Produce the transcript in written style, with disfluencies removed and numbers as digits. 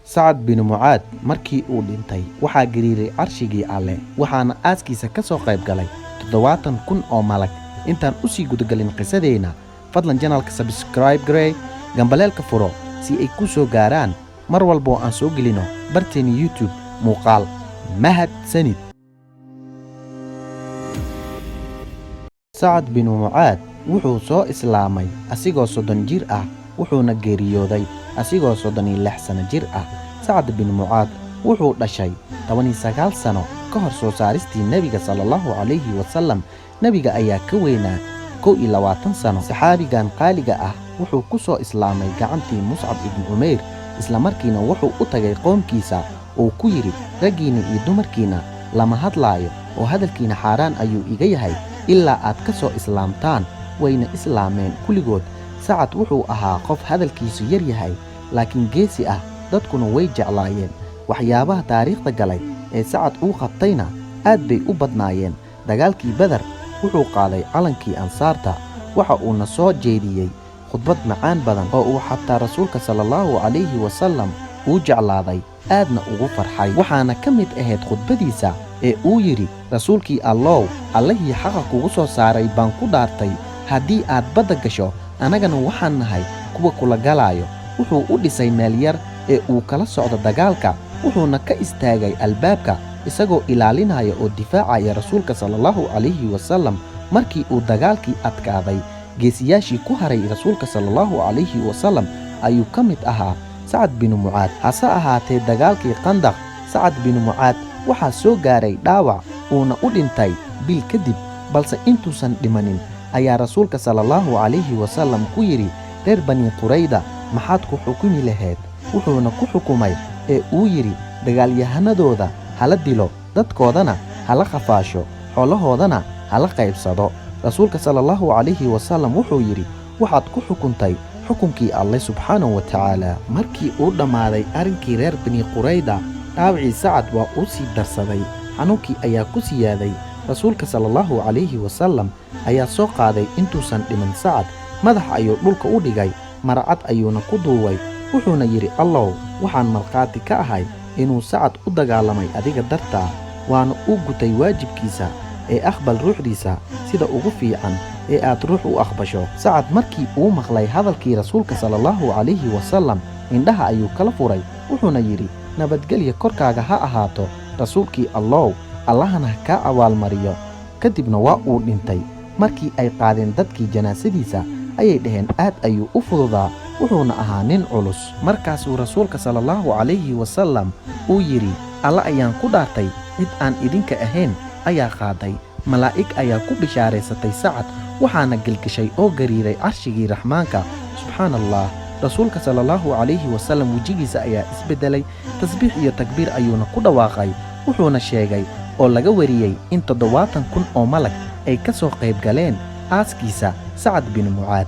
Sacad binu Mucaad markii uu dhintay waxaa gariiray carshigii Alle, waxaana aaskiisa ka soo qayb galay 70,000 oo malag. Intaan u sii gudagelin qisadeenna, fadlan channelka subscribe garee, gambaleelka furo si ay ku soo gaaraan mar walboo aan soo gelino barteena YouTube muuqaal. Mahadsanid. Sacad binu Mucaad wuxuu soo islaamay asigoo 30 jir ah, wuxuuna geeriyooday asigoo 36 sano jir ah. Sacad bin Mucaad wuxuu dhashay 19 sano ka hor soo saaristii Nebiga sallallahu calayhi wasallam. Nebiga ayaa ka weynaa 21 sano. Saxaabigan qaaliga ah wuxuu ku soo islaamay gacantii Muscab ibn Cumeyr, isla markiina wuxuu u tagay qoomkiisa oo ku yidhi: raggiinna iyo dumarkiinna lama hadlaayo oo hadalkiina xaaraan ayuu iga yahay ilaa aad ka soo islaamtaan. Wayna islaameen kulligood. Sacad wuxuu ahaa qof hadalkiisu yar yahay laakiin geesi ah, dadkuna way jeclaayeen. Waxyaabaha taariikhda galay ee Sacad uu qabtayna aad bay u badnaayeen. Dagaalkii Badar wuxuu qaaday calankii Ansaarta, waxa uuna soo jeediyey khudbad macaan badan oo uu xataa Rasuulka sallallahu calayhi wasallam uu jeclaaday, aadna ugu farxay. Waxaana ka mid ahayd khudbadiisa ee uu yidhi: Rasuulkii Allow, Allihii xaqa kugu soo saaray baan ku dhaartay, haddii aad badda gasho annagana waxaan nahay kuwa kula galaayo. Wuxuu u dhisay meel yar ee uu kala socdo dagaalka, wuxuuna ka istaagay albaabka isagoo ilaalinaya oo difaacaya Rasuulka sallallahu calayhi wasallam. Markii uu dagaalkii adkaaday, geesiyaashii ku haray Rasuulka sallallahu calayhi wasallam ayuu ka mid ahaa Sacad binu Mucaad. Hase ahaatee dagaalkii Qandaq, Sacad binu Mucaad waxaa soo gaaray dhaawac, uuna u dhintay bil kadib. Balse intuusan dhimanin ayaa Rasuulka sallallahu calayhi wasallam ku yidhi: reer Bani Qurayda maxaad ku xukumi lahayd? Wuxuuna ku xukumay ee uu yidhi: dagaalyahanadooda hala dilo, dadkoodana hala khafaasho, xoolahoodana hala qaybsado. Rasuulka sallallahu calayhi wasallam wuxuu yidhi: waxaad ku xukuntay xukunkii Alle subxaanahu wa tacaala. Markii uu dhammaaday arrinkii reer Bani Qurayda, dhaawacii Sacad waa uu sii darsaday, xanuunkii ayaa ku siyaaday. Rasuulka sallallahu calayhi wasallam ayaa soo qaaday intuusan dhiman Sacad, madaxa ayuu dhulka u dhigay, maracad ayuuna ku duubay, wuxuuna yidhi: Allow, waxaan markhaati ka ahay inuu Sacad u dagaalamay adiga dartaa, waana uu gutay waajibkiisa, ee aqbal ruuxdiisa sida ugu fiican ee aad ruux u aqbasho. Sacad markii uu maqlay hadalkii Rasuulka sallallahu calayhi wasallam, indhaha ayuu kala furay, wuxuuna yidhi: nabadgelya korkaaga ha ahaato Rasuulkii Allow, Allahna ha kaa abaalmariyo. Kadibna waa uu dhintay. Markii ay qaadeen dadkii janaasadiisa ayay dhaheen: aad ayuu u fududaa, wuxuuna ahaa nin culus. Markaasuu Rasuulka sallallahu calayhi wasallam uu yidhi: Alla ayaan ku dhaartay, cid aan idinka ahayn ayaa qaaday. Malaa'ig ayaa ku bishaaraysatay Sacad, waxaana gelgeshay oo gariiray carshigii Raxmaanka. Subxaana Allah, Rasuulka sallallahu calayhi wasallam wejigiisa ayaa isbeddelay, tasbiix iyo takbiir ayuuna ku dhawaaqay. Wuxuuna sheegay oo laga wariyey in 70,000 oo malag ay ka soo qayb galeen aaskiisa Sacad binu Mucaad.